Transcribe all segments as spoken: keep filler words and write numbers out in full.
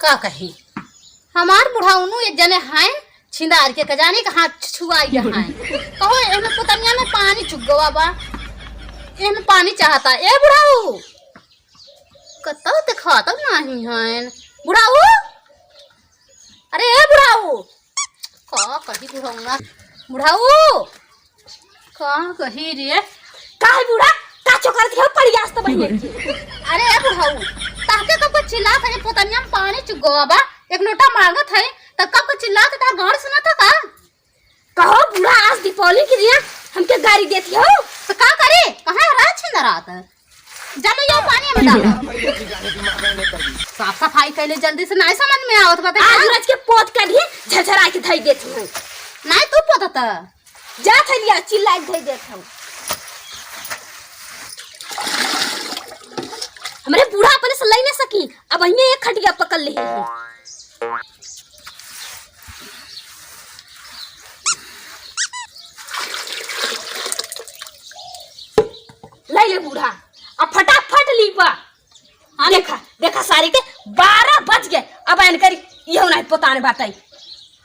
का कही, हमार बुढ़ाउनु एक जने हैं, छिंदार के कजानी के हाथ छुआई हैं। कहो, एहमे पोतनिया में पानी चुक गवा बा, एहमे पानी चाहता। ए बुढ़ाऊ, कतौ देखात नाही हैं बुढ़ाऊ। अरे ए बुढ़ाऊ, का कही बुढ़ाऊ ना, बुढ़ाऊ, का कही रे? का है बूढ़ा? का चोकर दिया पड़ी आज तो बहिने के? अरे ए बुढ़ऊ, ताके कब को चिल्लात है, पोतनिया में पानी चुक गवा बा, एक लोटा मांगत है, त कब को चिल्लात है, तार गाँड़ सुना था का? कहो बूढ़ा, आज दीपावली के दिना हमके गारी देती हो? तो का करे? कहाँ रहा छिंदा रात? जा ले यो पानी में डाल। साफ सफाई कैले जल्दी से, नहीं समझ में आवत बा। आज रच के पोत के दिए, झरझरा के धई देती हूँ। नहीं तू पोतत। जा थलिया चिल्लाई धई देत हूँ। हमरे बूढ़ा अपने से लई न सकी, अब हमें एक खटिया पकड़ ले है। लई ले बूढ़ा, अब फटाफट लीपा। हाँ। देखा, देखा सारी के बारह बज गए, अब एनकर इहो नहीं पोताने बाटे।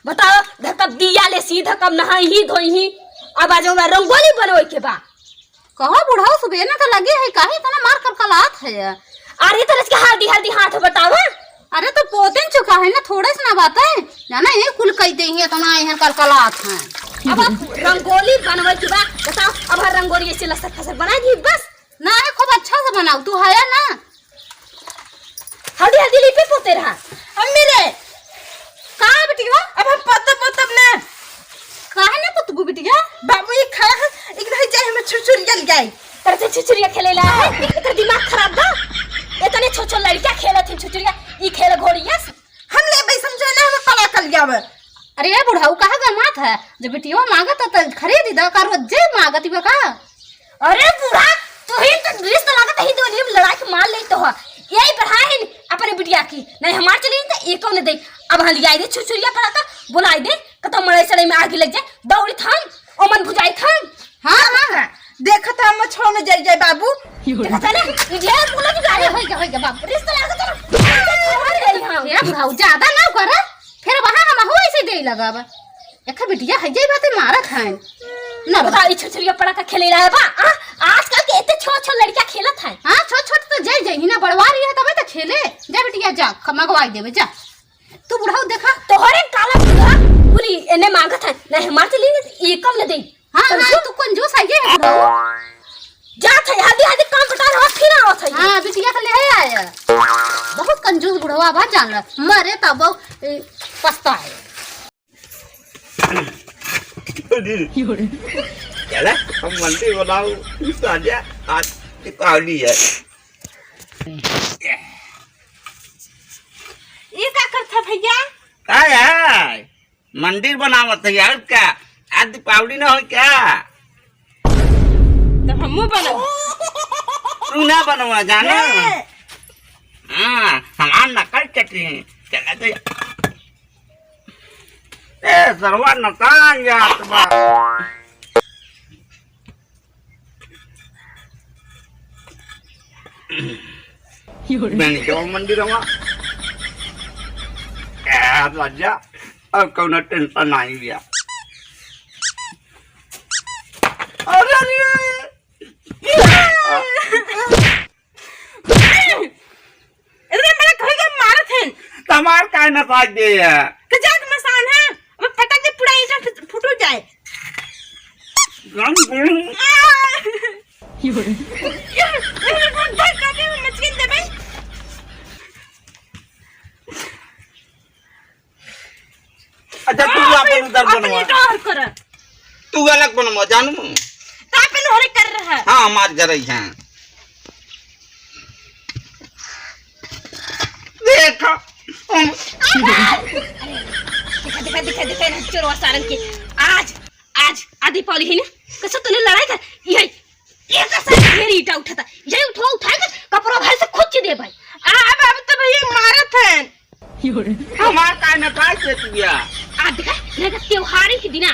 बताओ, धकब दिया ले सीधा कब नहाई ही धोई ही, अब आज हमरा रंगोली बनवे के बा। कहो बुढ़ऊ, सुबह न तो लगे है, काहे इतना मार कलकलात है? अरे तो इसके हल्दी हल्दी हाथ बतावा। अरे तो पोते न चुका है ना, थोड़े से ना बात है, जाना ये कुल कह दे है, इतना यहाँ कलकलात है। अब आप रंगोली बनवे के बा, बताओ, अब हर रंगोली ऐसे लसक फसक बनाई दी बस। ना है, खूब अच्छा से बनाऊ, तू है ना। हल्दी हल्दी लिपे पोते रहा। अम्मी रे, का बेटी हो? अब हम पोतब पोतब ना। काहे ना पोतबू बिटिया? बाबू ये खड़ा है, एक नहीं जाए हमें छुरछुरिया ले जाए। तेरे से छुरछुरिया खेले ला है? एकर दिमाग खराब बा। इतने छोट छोट लड़का खेलत हैं छुरछुरिया, ई खेल घोड़िया से। हम लेबे समझे ना, हमें पड़ा कल जावे। अरे ए बुढ़ऊ, काहे गरमात है? जब बिटिया मांगत है तो खरीद दा, का रोज जे मांगत बा का? अरे बूढ़ा, तू ही तो रिश्ता लागत है, दोनों में लड़ाई के मार ले तो हो। यही बढ़ा है अपने बिटिया की, नहीं हमार चली तो एको ने दे। अब हाँ लियाई दे छुरछुरिया पड़ा का, बुलाई दे, कतो मड़ई सड़ई में आग लग जाए, दौड़ी थाम, ओमन भुजाई थाम। हाँ, हाँ, हाँ। देखत हम छोड़ न जाई जाए बाबू। देखत है ना, ये बोला कि गाड़ी होई गया, होई गया बाबू। रिश्ता लागत है ना। अरे, हाँ। ए बुढ़ऊ, ज्यादा ना कर, फिर वहाँ हम हो ऐसे दे लगब। एक बिटिया है, जे बात मारत है। ना बता, ई छुरछुरिया पड़ा का खेले रहा बा। आ, आजकल के इतने छोट छोट लड़का खेलत है। हाँ, छोट छोट तो जाई जाई ही ना, बड़वा रही है तबे तो खेले। जा बिटिया जा, ख-, मंगवाई देबे जा। तू बुढ़ऊ देखा। तोहरे काला बूढ़ा पूरी एने मांगत है। नहीं हमार चली ना, ये कम न दे। हाँ, हाँ, समझो? तू कंजूस है ये बुढ़ऊ। जा थे, हल्दी हल्दी काम बता रहा, फिर आवत है। हाँ, बिटिया के ले आया। बहुत कंजूस बुढ़वा बा, जान ला। मरे तब, ए, पछताए। चला, हम मंदिर बनाओ, साजा, आज दीपावली है। ये का करत है भैया? का है? मंदिर बनावत है यार, का? आज दीपावली ना हो क्या? तो हमहू बनब। तू ना बनवा, जाना? ए! हाँ, हमार नकल चटनी। चला तो। ए, सरवा नकान जात बा। मैंने कहा मंदिर हवा। ए, राजा, अब कौनो tension नहीं लिया। अरे, अरे। अरे, बड़ा कहीं के मारत हैं। तमार काहे न पाक दे है? तो जात मसान है, अब पटक दे पूरा ईंटा फुट-, फुटू जाए। रंग बिरंग। आ! अरे, धक्का दे, मचकिन दे भाई। अच्छा, तू हाँ, आपन उधर अपन बनवा। इधर कर। तू अलग बनवा, जानू। तो अपन होरे कर रहा। हाँ, हमार जरई है। देखा। देखा, देखा, देखा, देखा, चोरवा सारन के। आज, आज आधी पौली ही ना, कैसे तूने लड़ाई कर? ये ये कैसे ढेर ईंटा उठाता? ये उठवा, उठा के कपड़ा भाई से खुद ची दे भाई। आ, अब, अब तो भैया मारत हैं। हमार का न पाई से तू या? आ, देखा, नहीं तो त्योहारी के दिना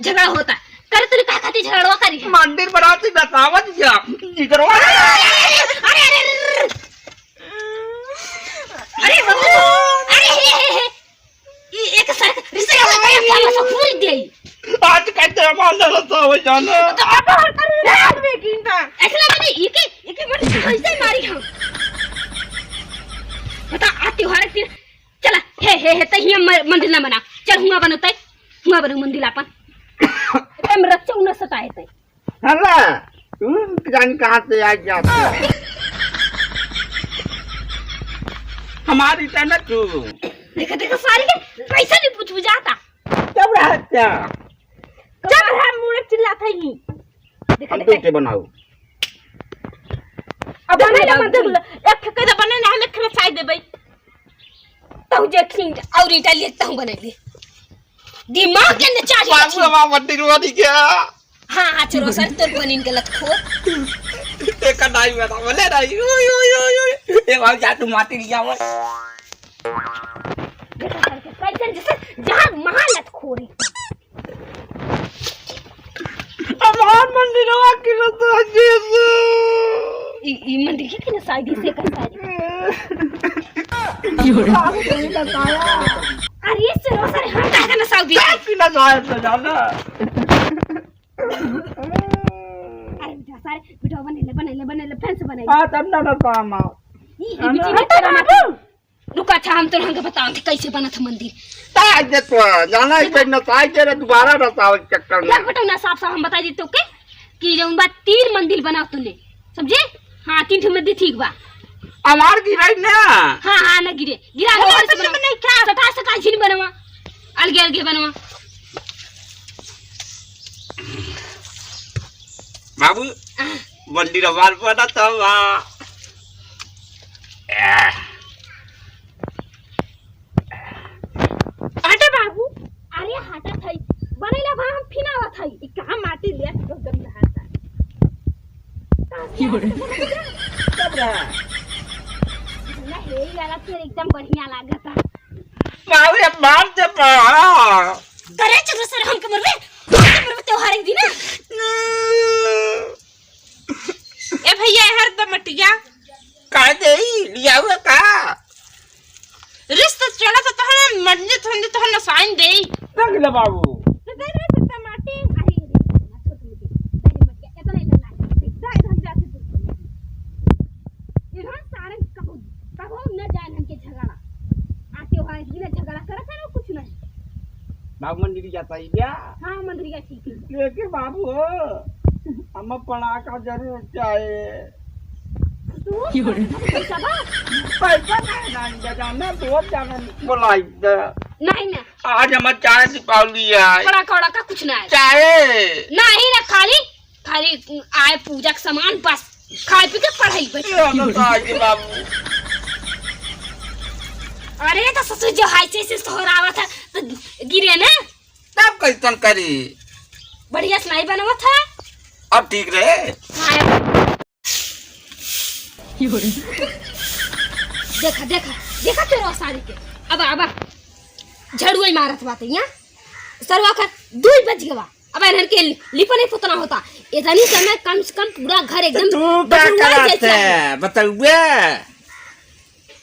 झगड़ा होता। करे तूने का खातिर झगड़वा करी है? मंदिर बनाती बतावत जा, निकरवा। अरे, अरे, अरे, अरे, अरे। अरे, अरे, हे, हे, हे। ई एक सर, रिश्ते का भाई, क्या बस पूरी दे। आज का तो हमारा लड़ता हो जाना। तो अब हर कर रहा है, लेकिन ना। ऐसा लगा नहीं, इके, इके बड़ी कैसे मारी हम। बता, आ त्योहार के दिन, चला, हे, हे, हे, तै हियाँ म-, मंदिर ना बना। चल, हुआँ बनो तै, हुआँ बनो मंदिर आपन। तै हम रक्षा उन्हें सताए तै। हल्ला, तू जान कहाँ से आ जाते हो? हमारी तो न तू। देखा, देखा, सारी के पैसा नहीं पूछ बुझाता। तब रहता। जब है मुड़े चिल्लात है ही। देखा, अब देखा। दो के बनाओ। अब बने ना मंदिर, एक ठे के बने ना, हम एक ठे चाय देबै। तहु जे खींच और ईटा लिए तहु बने ले। दिमाग के न चाही बाबू, अच्छी। हमार मंदिर बनी गया। हाँ, हाँ, चलो सर, तोर बनिन गलत खो। एक नाई बना, बोले नाई, ओय, ओय, ओय, ओय। ए बाबू, जा तू माटी लिया, ओए। देखा सर के, कैसन जैसे जहाँ महालत खोरी। हमार मंदिरवा के तो जेसु। ई, ई मंदिर के किने साइड से कर साइड। क्यों रे? बाबू, तू ही बताया। अरे, सुनो सर, हम काहे के नसाउदी? काहे के नसाए तो जाना? अरे, बेटा, सारे बेटा बने ले, बने ले, बने ले, फैन से बने ले। हाँ, तब ना नसामा। ई, ई है ना? बिटी में तेरा माँ रुका, अच्छा, हम तोहन के बताओ कि कैसे बनत है मंदिर। ताई दे तो, जाना है, कोई नसाई दे रहे, दोबारा नसावे के चक्कर में। देख बेटा, ना साफ साफ हम बताई दी तो के कि जौन बात तीन मंदिर बनाओ तूने, समझे? हाँ, तीन ठे मंदिर ठीक बा। हमार गिराई ना। हाँ, हाँ, ना गिरे, गिरा अरे, गिरा अपन से बनवा। नहीं क्या? सटा सटा झिन बनवा, अलगे अलगे बनवा। बाबू, मंदिर हमार बनत हवा। हटे बाबू, अरे हटत हई, बनैला भा हम फिनावत हई। ई कहाँ माटी ले आके एकदम नहाता। कब रहा? ना हे, ई वाला तेरे एकदम बढ़िया लागता। बाबू, ये मार दे पा। करे चलो सर, हमके मरबे, हमके मरबे त्योहार के दिन। ए भैया, हर दमटिया। का देई? लियाऊ है का? रिश्ता चला तो तोहन मंजे थंजे तोहन नसाइन देई। रख ले बाबू। तो दे रे सत्ता माटी। अरे, अरे, छोटी मोटी। दे रे मटिया, इतना ही डर लागे। दे, इधर जाके दूर कर। इधर सारे कबो, कबो न जाए हमके झगड़ा। आते हो, इधर झगड़ा करत है ना, कुछ नहीं। बाबू मंदिर जाता है क्या? हाँ, मंदिर जाती है। लेकिन बाबू हो, हमें पड़ाका जरूर चाहे। तू? क्यों रे? पैसा बा? पैसा नहीं, नहीं, जाना, दो जाना बोलाई दे। नहीं ना। आज हमार चाहे दीपावली है। पड़ाका वड़ाका कुछ नहीं। चाहे। नहीं ना, खाली खाली आए पूजा के सामान बस, खाए पी के पढ़ाई बैठ। ए, हम तो आज के बाबू। अरे तो ससुर जो है से, से सोहरावत है तो गिरे ना। तब कैसन करी? बढ़िया से नहीं बनवत है। अब ठीक रहे। हाँ। देखा, देखा, देखा तेरा सारी के। अब, अब झड़ुआ ही मारत बात है यहाँ। सरवा कर दू ही बज गवा। अब इन्हन के लिपने पोतना होता। इतनी समय कम से कम पूरा घर एकदम तो तू का बटुआ करत जैसा है। है, बतउए?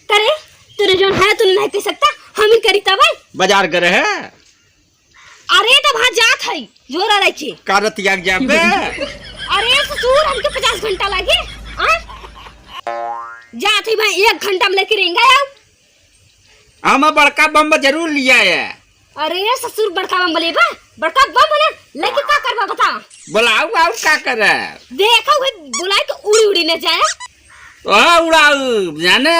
करे, तूने जौन है, तूने नहीं कह सकता, हम ही करी तब। बाजार गए है? अरे, तो वहाँ जात है, जोरा रखे। का रतिया के जाबे? अरे, ससुर, हमके पचास घंटा लागे, हाँ? जात है भाई, एक घंटा में लेके रहेंगे यार। हम बड़का बम जरूर लिया है। अरे ससुर, बड़का बम लेबा? बड़का बम ना लेके का करबा, बता। बोलाऊ, और का करे? देखा हुए बुलाए तो उड़ी उड़ी न जाए। ओ उड़ाऊ, जाने।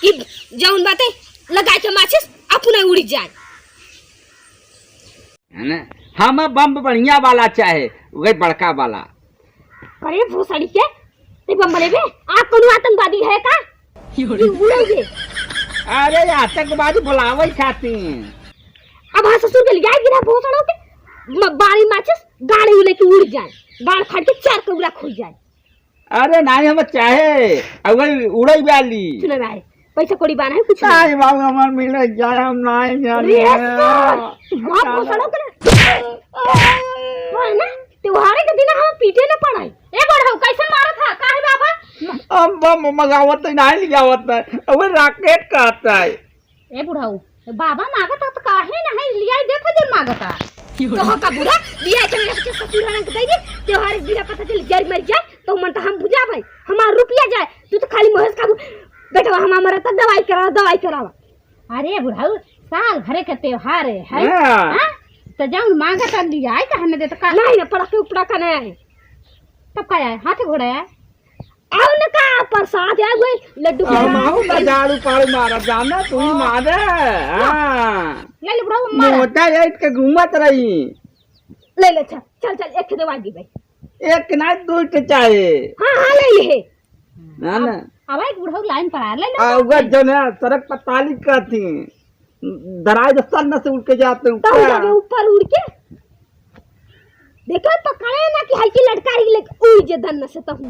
ई जौन बाटे, लगाए के माचिस, अपना उड़ी जाए। है ना? हम बम बढ़िया वाला चाहे, वही बड़का वाला। अरे भोसड़ी के, ते बम लेबे? आप कोनो आतंकवादी है का? कि उड़ेंगे? अरे आतंकवादी बुलावे खातिर। अब हाँ ससुर के लिया गिरा भोसड़ों के, म-, बारी माचिस, गाड़ी उले के उड़ जाए, गाड़ फाड़ के चार टुकड़ा हो जाए। अरे नहीं, हम चाहे, अगर उड़े वाली। सुन रहा है, पैसा कौड़ी बाना है कुछ नहीं। नहीं बाबू, हमार मिले जाए, हम नहीं जाने। अरे यार, वहाँ भोसड़ों के ना, वहाँ ना, त्योहारे के दिन हम पीटे न पड़ाई। ए बड़हऊ, कैसे मारत है? काहे बाबा? हम मम्मा गावत है, नाही लियावत है। अबे राकेट कहता है। ए बुढ़ऊ, बाबा मांगता तो काहे नाही लियाई देता जब मांगता। तो हो का बूढ़ा, लिया के मेरे के ससुर रंग दे दे, त्योहार के बिना पता चल जर मर जाए, तो मन तो हम बुझा भाई, हमार रुपया जाए, तू तो खाली मोहेश का बु-, बेटवा हमार मरता दवाई करावा, दवाई करावा। अरे बुढ़ऊ, साल भरे के त्योहार है, है? हाँ। हाँ? तो जौन मांगता लियाई का हमें देता का? नाही ना, पड़ाके उपड़ाका नाही है। तब का है? हाथ घोड़ा है? आउ न का प्रसाद है, वही लड्डू हम प्रसाद। आउ ना झाड़ू पाड़ू मारा जाना, तू ही हाँ। मारे। हाँ। ले ले बुढ़ऊ, मारा। मोटा जाइत के घूमत रही। ले ले, चल, चल, चल, एक दे वागी भाई। एक ना, दो के चाहे। हाँ, हाँ, ले ले। ना, ना। अब एक बुढ़ऊ लाइन पर आ, ले ले। आ, उगर जौन है, सड़क पर ताली कहती। दराज दस्ता न से उड़ के जाते तब ऊपर। जाके ऊपर उड़ के। देखो, पकड़े ना कि हल्की लड़का ही लेके उड़ जे दन से तहु।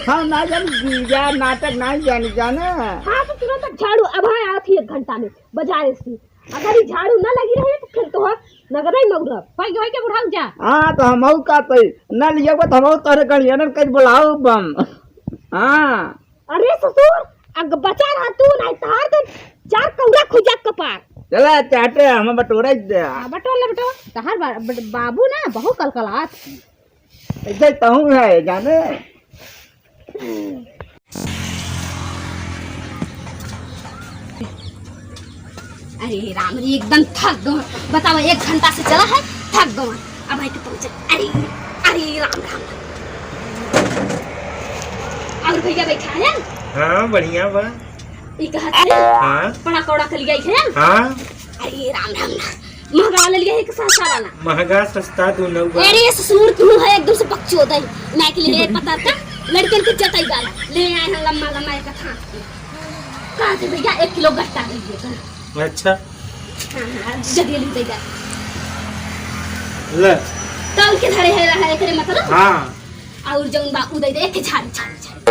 हम ना जानी, या नाटक ना जानी जाने। हाँ, तो तुरंत झाड़ू, अब हाँ, आती एक घंटा में, बजाए से। अगर ये झाड़ू ना लगी रहे, तो फिर तो हम नगदे मौरब। होई के, होई के बुढ़ऊ जा। हाँ, तो हमहू का तई, ना लिया तो हमहू तोरे गणियनन कहीं बुलाओ बम। हाँ। अरे ससुर, अग बचा रहा तू, नाही तहार तो चार कौड़ा खुजा कपार। चला चाटे, हम बटोरा ही दे। हाँ, बटोर ले, बटोर। तहार बा-, बट-, बाबू ना बहुत कलकलात। ऐसे तहूँ है, जाने। अरे राम रे, एकदम थक गवा। बतावा, एक घंटा से चला है, थक गवा। अब आई के पहुंचे। अरे, अरे राम राम। और भैया बैठा है? हाँ, बढ़िया बा। ई कहत है? हाँ। पड़ा कौड़ा के लिए है? हाँ। अरे राम राम राम। महंगा वाला लिया है कि सस्ता वाला? महंगा सस्ता दोनों बा। अरे ससुर, तू है एकदम से बकचोद है। मैं के लिए पता था, लड़कन के जताई वाला ले आए हैं, लम्बा लम्बा एक था। कहा थे भैया, एक किलो गट्टा दे दिए। अच्छा। हाँ, हाँ, जल्दी जल्दी दे दे। ले। तौल के धरे है रहा है, एकरे मतलब? हाँ। और जौन बा, उ दे दे, एक झाड़ू, झाड़ू, झाड़ू।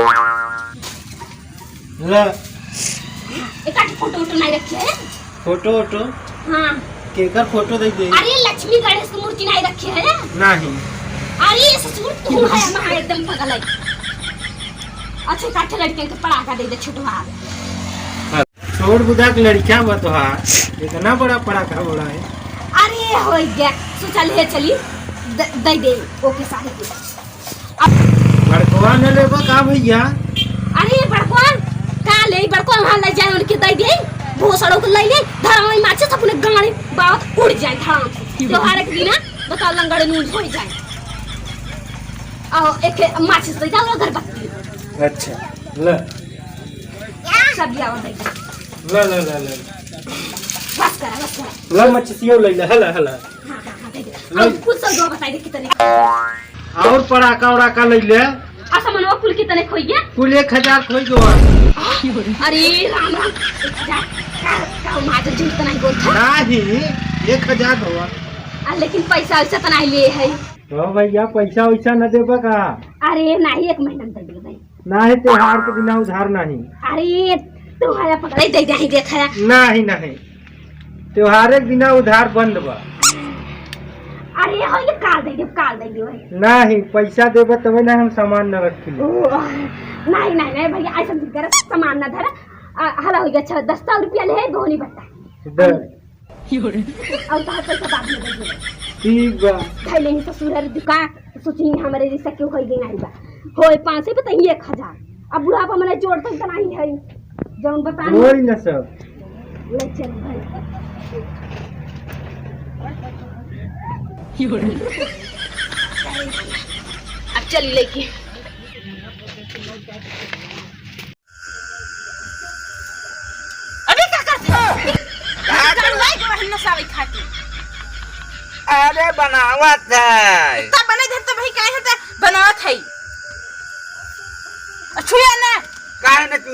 ले। एक आध फोटो वोटो नहीं रखे है? फोटो वोटो? हाँ। केकर फोटो दे दे? अरे, लक्ष्मी गणेश की मूर्ति नहीं रखे है? नहीं। अरे, ये ससुर तू है, वहाँ एकदम पगल है। अच्छा, एक आध लड़के के पड़ाका दे दे, छोटवा। छोट बुदा के लड़का बा तोहार, इतना बड़ा पड़ाका उड़ाए। अरे, हो गया, सोचा ले चली, द-, दे दे, ओके सारे के। अब बड़कवा न लेबा का भैया? अरे बड़कवा, का ले बड़कवा, वहाँ ले जाए उनके दे दे, भोसड़ो को ले ले, धरावे माचिस अपने गाड़ी बात उड़ जाए धड़ाम से। त्योहार के दिन बताओ लंगड़ नून हो जाए। और एक माचिस दे जाओ अगरबत्ती। अच्छा, ले। सब लिया दे। ले, ले, ले, ले। बस करा, बस करा। ले मचिसियो ले ले, हला, हला। हाँ, हाँ, हाँ, दे दे। ले। और कुछ सौ दो बताई दे कितने। और पड़ाका उड़ाका ले ले। आ सामानवा कुल कितने खोई गया? कुल एक हजार खोई गवा। अरे राम राम, एक हजार। का, का मार जो इतना ही बोलता। नहीं, एक हजार गवा। आ, लेकिन पैसा वैसा तो नहीं लिए है। तो भैया, पैसा वैसा न देबा का? अरे नहीं, एक महीना में दे देबे। नाही, त्योहार के बिना उधार नाही। अरे, त्योहार पकड़े दे दे, देख है। नाही, नाही, त्योहार के बिना उधार बंद बा। अरे, हो ये काल दे दे, काल दे दे भाई। नाही, पैसा देबा तबे ना हम सामान न रखी। ओ, नाही, नाही, नाही भैया, ऐसा नहीं करे, सामान ना धरा। आ, हला हो गया, अच्छा, दस सौ रुपया ले है, बोनी बता। दे। और तहार पैसा बाद में दे देबे। ठीक बा। धइले ही ससुर हर दुका, सोची हमरे जैसा क्यों होई गई नाही बा। होए पाँच सौ, बताइए एक हजार। अब बुढ़ापा मने जोड़ तक तो नाही है। जौन बता जोड़ न सब। ले चल भाई। अब चली लेके। अबे का करत है? का करत है? लाइक बहन नसावे खातिर। अरे बनावत है। तब बने धर तो भाई काहे है त बनावत है। अ छुया ना। काहे ना तू?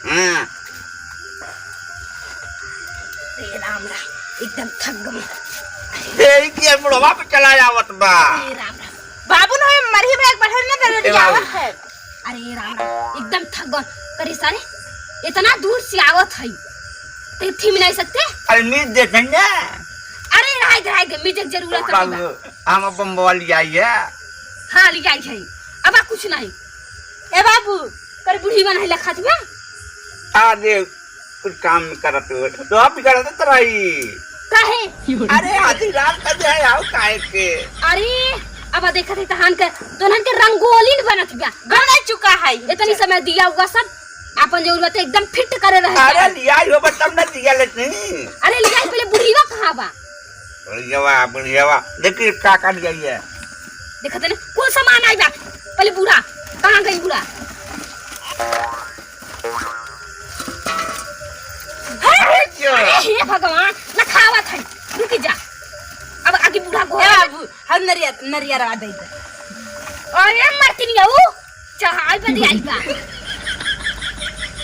हाँ। ए राम राम, एकदम थक गम। ए, ई के बुढ़वा पे चला आवत बा। ए राम राम। बाबू न होए मरही में एक बढ़े ना ए बाबू। आवत है। अरे राम राम, एकदम थक गन। करे सारे, इतना दूर से आवत है, ते थी मिलाई सकते? अरे मीज देते हैं। अरे रहाई दे, रहाई दे, मीज के जरूरत नहीं बा। बाबू, हम बम्बवा लियाई है। हाँ, लियाई है। अब आ कुछ नहीं। ए बाबू, कर बुढ़ी बनाई ला खात बा। अरे, कुछ काम करत हो, तो आप बिगड़त रही। काहे? अरे, आधी रात का जो है, आओ काहे के? अरे, अब देखत है तहान के, दोनों के रंगोली न बनत बा। बन चुका है। इतनी समय दिया हुआ सब, अपन जरूरत है एकदम फिट करे रहे। अरे, लिया ही हो, बस तब ना दिया लेते। अरे, लिया ही पहले बुढ़ीवा कहाँ बा? बुढ़ियावा, बुढ़ियावा, देखिए का कर गई है। देखत है ना, कौन सामान आई बा? पहले बूढ़ा, कहाँ गई बूढ़ा? अरे, अरे, हे भगवान, ना खावत है, रुक जा। अब आगे बूढ़ा को ए बाबू, हम नरियर, नरियर आ दे दे। अरे, मरती नहीं है वो। चढ़ाई पे दिया बा।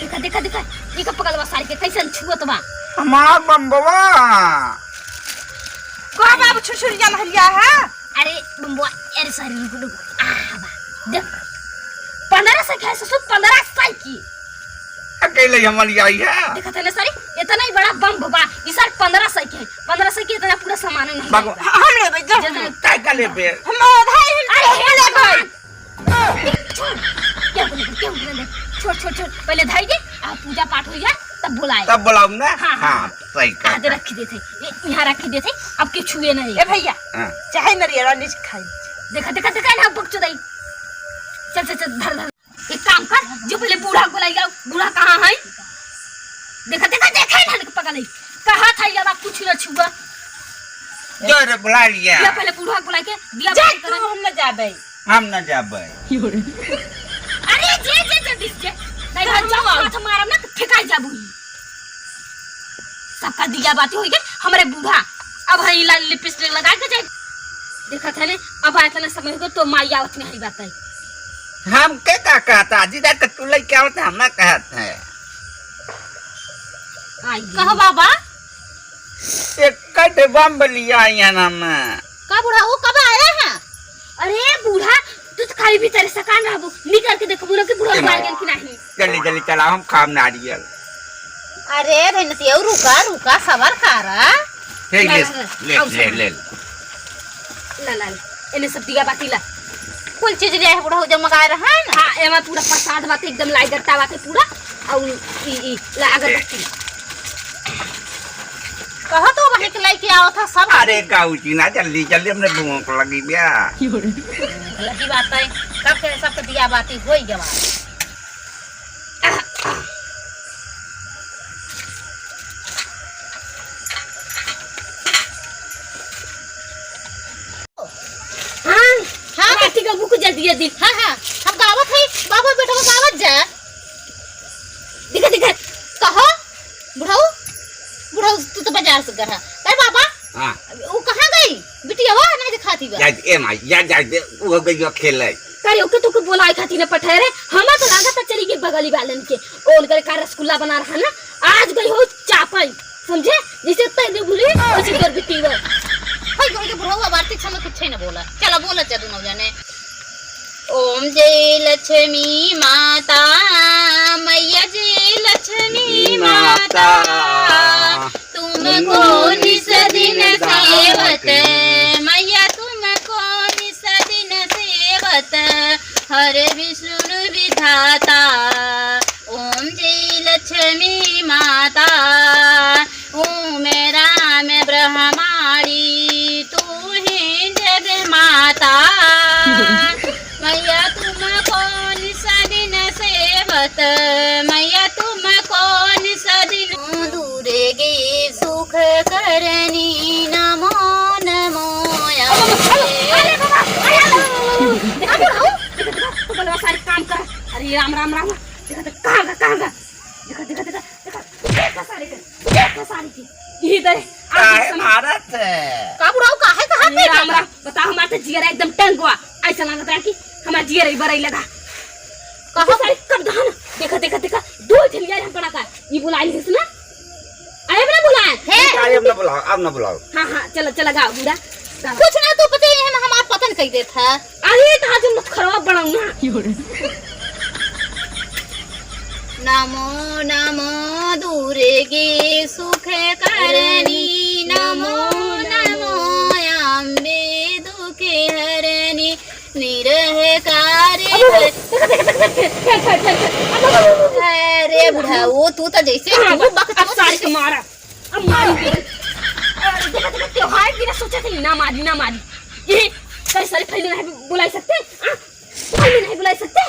देखा, देखा, देखा, देखा पगलवा सारे के कैसन छुअत बा। हमार बम्बवा। का बाबू छुरछुरिया लहरिया है? अरे बम्बवा, अरे सारे रुक, रुक। आ, बा। देख, पन्द्रह सौ के है ससुर, पन्द्रह सौ की। अकेले हमर आई है। देखा था ना सारे, इतना ही बड़ा बम्ब बा। ई सारे पन्द्रह सौ के है। पन्द्रह सौ के इतना पूरा सामान नहीं बाबू, है। हम लेबे, जा। जल्दी। काय का लेबे? हम उधारी हम अरे, हे लेबे। भगवान। छोड़, क्या बोले, क्या बोले? छोड़, छोड़, छोड़, पहले धाई दे, आ पूजा पाठ हो जाए, तब बुलाए। तब बुलाऊं ना? हाँ, हाँ, हाँ, हाँ। सही कहा। आधे रख देते, ये यहाँ रख देते, अब के छुए नहीं। ए भैया, हाँ। चाहे नरियरा नीचे खाई। देखा, देखा, देखा ना, बकचोदाई। चल, चल, चल, धर, धर। एक काम कर, जो पहले बूढ़ा को लाई आओ। बूढ़ा कहाँ है? देखा, देखा, देखा ना, देख पकड़ ले। कहा था ये बात, कुछ ना छुआ। जो रे बुला लिया। या पहले बूढ़ा को बुला के दिया जा बंद तू, करो। हम न जाबे। हम न जाबे। अरे जे, जे जल्दी से। नहीं तो हम जाओ, आओ। हाथ मारब ना तो ठेकाई जाबू। सबका दिया बाती होई गई, हमरे बूढ़ा। अब है लाल लिपस्टिक लगा के जाए। देखत है ने, अब इतना समय हो गया तो माई आवत नहीं बात है। हम के का कहता? आजी रात तू लेके आवत है, हम ना कहत है। आई। कहो बाबा? एक कट बम लिया यहाँ ना मैं। का बूढ़ा, वो कब आया है? अरे बूढ़ा, तू तो खाली भीतर सकान रहबू, निकल के देखबू ना कि बूढ़ा ए माई। मार गेल कि नहीं। जल्दी, जल्दी चला, हम खाब नारियल। अरे धनसिया, रुका, रुका, सबर करा। हे, ला, ले, ला, ला, ले, आओ, ले, सामान। ले। ला, ला, ला। एने सब दिया बाती ला। कुल चीज ले आए बुढ़ऊ जब मंगाए रहा है ना। हाँ, एमा पूरा प्रसाद बाटे, एकदम लाई गट्टा बाटे पूरा। और ई, ई, ला अगरबत्ती। कहो तो वहीं के लेके आओ था सब। अरे गाऊ जी ना, जल्दी, जल्दी, हमने भूख लगी बिया। भूख लगी बात है, कब के सबके दिया बाती होई गवा। हाँ, हाँ, हाँ। ठीक है, बुक जल्दी, जल्दी। हाँ, हाँ, हम गावत है, बाबा बेटा गावत जा। दिखा, दिखा। कहो, बुढ़ऊ, बुढ़ऊ, तू तो बाजार से गढ़ा। अरे बाबा, हाँ। वो कहाँ गई? बिटिया वो नहीं दिखाती बा। जा, ए माई, जा, जा, दे, वो गई हो खेले। करे ओके तो के बोलाए खातिर न पठाए रे। हमें तो लागत है चली गई बगली वालन के। ओन करे का रसगुल्ला बना रहा ना, आज गई हो चापई, समझे? जैसे तै दे भूली, वैसे तोर बिटिया। होई गई के बुढ़ऊ अब आरती छमे कुछ न बोला। चला बोला जा दोनों जने। ओम जय लक्ष्मी माता, मैया जय लक्ष्मी माता। तुमको निस दिन सेवत, मैया तुमको निस दिन सेवत, हर विष्णु विधाता। ओम जय लक्ष्मी माता, ओम राम ब्रह्माणी, तू ही जग माता। मैया तुमको निस दिन सेवत, मैया तुमको निस दिन। दूरे गे सुख करनी, नमो नमो अम्बे। अरे बाबा, अरे बाबा। देखा, देखा, देखा, तू बोलवा सारे काम कर। अरे राम, राम, राम। देखा, देखा, कहाँ गया, कहाँ गया? देखा, देखा, देखा, देखा, देखा सारे के, देखा सारे के। यही दे, काहे मारत है? का बुढ़ऊ, काहे कहा अरे राम, राम, बताओ, हमार तो जियरा एकदम टंगवा। ऐसा लगता है कि हमार जियरा ही बरई लगा। कहो। सारे कब धान? देखा, देखा, देखा, दो झलिया हम पड़ा का। ये बुला ली ना? अरे, अब ना बुलाए। हे। अरे, अब ना बुलाओ, अब ना बुलाओ। हाँ, हाँ, चला, चला, गाओ, बूढ़ा, गाओ। कुछ ना, तू पता ही है, हमार पतन कह देत है। अरे, तो आज मत खराब बनाऊ ना। नमो नमो दुर्गे सुख करनी, नमो नमो अम्बे दुख हरनी, निरह का अरे, अरे, देख, देख, देख, देख, फेंक, फेंक, फेंक, फेंक। अब, अब, अब, अब। अरे बुढ़ऊ, तू तो जैसे अब, तू बक अब सारे के मारा। अब मारी। अरे, देख, देख, त्योहार बिना सोचे थे, ना मारी, ना मारी। ये, करे सारे पहले नहीं बुलाई सकते? हाँ? पहले नहीं बुलाई सकते?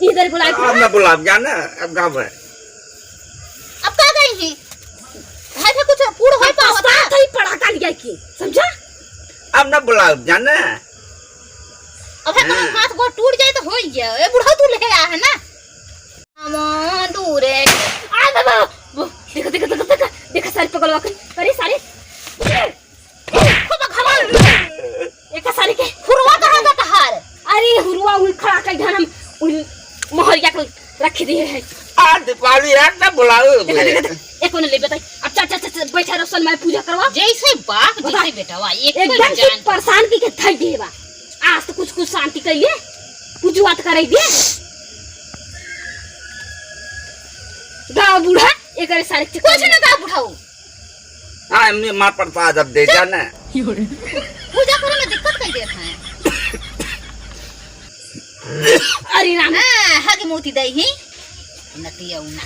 इधर बुलाई अब ना बुलाब, जाना, अब गाँव है। अब का गई ही? है तो कुछ पूर्ण होई पावत है? पड़ाका लिया के, समझा? अब ना बुलाब, जाना। अब है तो हाँ। हाथ गोड़ टूट जाए तो होई गया। ए बुढ़ऊ, तू ले आया है ना? हम दूरे। आ बाबा, वो, देखा, देखा, देखा, देखा, देखा, सारी पकड़वा के, अरे सारे, खूब घमंड। एक सारी के हुरवा कहाँ का तहार? अरे हुरवा उन खड़ा कर धन हम उन मोहरिया के रख दिए हैं। आ दीपावली रात ना बुलाओ देखा, बे। देखा, देखा, एक कोने ले बताई। अब चल, चल, चल, चल, बैठा रहो, सन मैं पूजा करवा। जैसे बाप, बता। जैसे बेटवा, एक एकदम कोई से जान। परेशान की के धई दिए बा। आज तो कुछ, कुछ शांति कर लिए, पूजवा तो करे दिए। गाँव बूढ़ा, एकरे सारे चक्कर कुछ में। ना गाँव बूढ़ाऊ। हाँ, हमने माँ प्रसाद अब दे चुप। जाना। पूजा करे में दिक्कत कई देत हैं। अरे राम। हाँ, हग मोती दई ही। नतिया उना।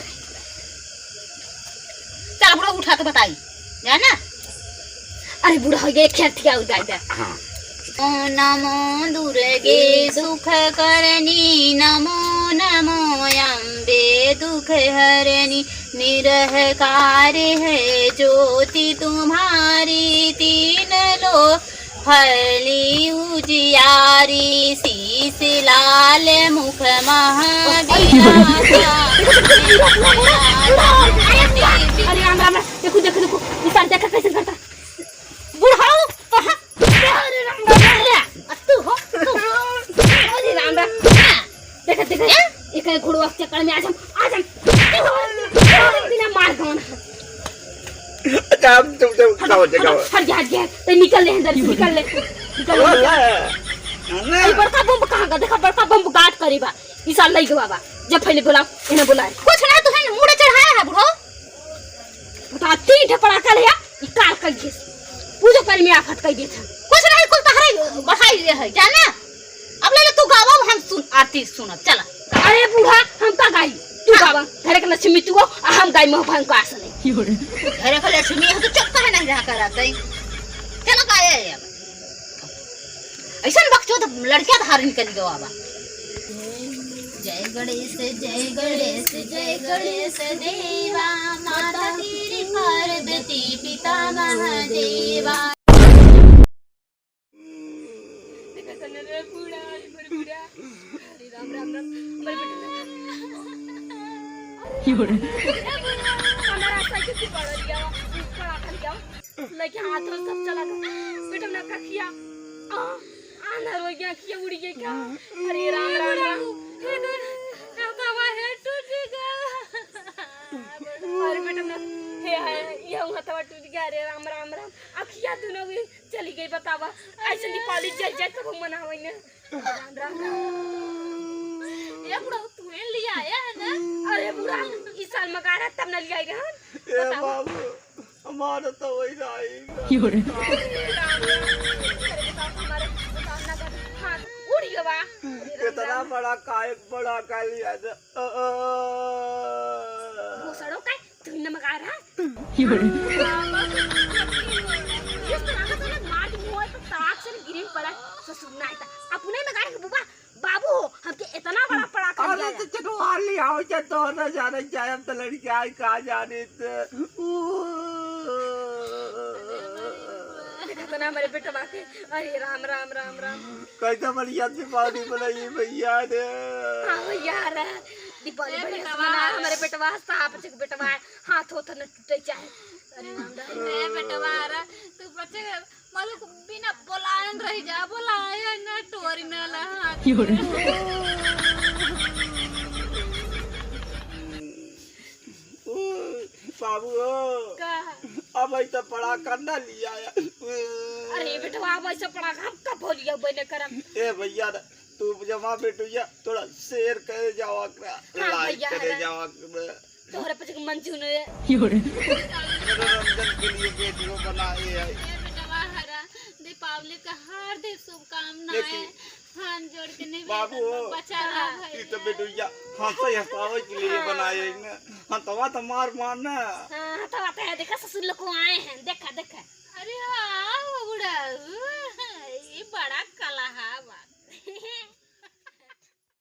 चल, बुढ़ऊ उठा के बताई। जाना? अरे बुढ़ऊ, ये खेत क्या उठाई दे। हाँ। ॐ नमो दुर्गे सुख करणी, नमो नमो अम्बे दुख हरणी। निरहकार है ज्योति तुम्हारी, तीन लोक फैली उजियारी। शीश लाल मुख महाविलासा। अरे राम राम, देखो, देखो, देखो, ई सार देखा कैसे करता। बुढ़ऊ, कहाँ? अरे राम राम, अरे, आ तू हो, तू। अरे राम राम। देखा, देखा, एक घोड़वा के चक्कर में आज हम, आज हम, बिना मार गवन। अच्छा, हम तुम, तुम हट, खाओ, हट, जगाओ। हट गया, हट गया। तो निकल ले अंदर से, निकल ले, निकल ले। अरे बड़का बम कहाँ का? देखा, बड़का बम गाट करी बा। ई साल लई गवा बा। जब पहले बुलाओ, इन्हें बुलाए। कुछ ना, तुहे मुड़े चढ़ाया है बुढ़ऊ। बता, तीन ठे पड़ाका ले आ, ई काल कर घिस। पूजा करे में आफत कर देत है। कुछ नहीं, कुल तहरे बढ़ाई ले है, जाना? अब ले ले तू गावा, हम सुन, आरती सुनब, चला। अरे बूढ़ा, हम का गाई? तू हाँ। गावा, घरे के लक्ष्मी तू हो, आ हम गाई मोह भंग का आस नहीं। घरे के लक्ष्मी हो तो चुप काहे नहीं रहा करत है? चला गाए अब। ऐसन बकचोद लड़किया धार निकल गवा बा। जय गणेश, जय गणेश, जय गणेश देवा, माता तेरी पार्वती पिता महादेवा। देखा तने रे बूढ़ा, अरे बड़े बूढ़ा। अरे राम, राम, राम, बड़े बेटा। हमारा साइकिल की पड़ गया, पड़ा खा गया। लइके हाथ और सब चला गया। बेटा ना कखिया। आ, आना रो गया, अखिया उड़ गई का? अरे राम, राम, राम। हे दुर्गा, हे दुर्गा, हे टूट गया। अरे बेटा ना, हे, हे, ये हथवा टूट गया। अरे राम, राम, राम। अखिया दोनों भी चली गई, बतावा। ऐसे दीपावली जल जाए तब हम मनावे ना। राम, राम, राम। ये बुढ़ऊ तू ही लिया आया है ना? अरे बुढ़ा, इस साल मगारा तब न लिया रहन। ए बतावा। बाबू। हमारा तो वही रही। हाँ, उड़ गवा। इतना बड़ा काय, बड़ा काय लिया था। अ, अ, अ। घोसड़ो का, तू ही न मगा रहा। ये तो लगा तो ना मार के मुंह पे ताक से गिरी पड़ा। ससुर ना आया था। अपने मगा रहे बुबा। बाबू, हमके इतना बड़ा पड़ाका अरे दिया तो है। चटवार ले आओ, चाहे तो ना जाने, चाहे हम तो लड़के आए, कहाँ जाने तो। देखा तो ना हमारे बेटवा के। अरे राम, राम, राम, राम। कैसा बढ़िया दीपावली बनाई भैया ने। हाँ भैया रे, दीपावली ए बढ़िया से बेटवा। मना, हमारे बेटवा साफ चिक बेटवा है, हाथ होत न टूटे चाहे। अरे राम, राम। ए बेटवा रे, तू बच्चे मालूम बिना बोलायन रही जा, बोलायन न टोरी न लहा। ओ, बाबू हो। का? अब ऐसा पड़ाका ना लिया। अरे बेटवा, अब ऐसा पड़ाका हम कब बोलिया बने करम? ए भैया, तू जमा बेटुया थोड़ा share करे जावा करा, हाँ like भैया, करे हाँ। जावा करा। तोहरे पछे के मंजू ने। मनोरंजन के लिए video बनाए है। ए बेटवा हरा, दीपावली का हार्दिक शुभकामनाएं। लेकिन हाथ जोड़ के नहीं बाबू, बचा रहा है। ई तो बेटुइया हंसे हंसावे के लिए बनाए है ना। हंतवा तो मार मार ना। हाँ, हंतवा तो है, देखा ससुर लोग को आए हैं, देखा, देखा। अरे हाँ, वो बुढ़ऊ।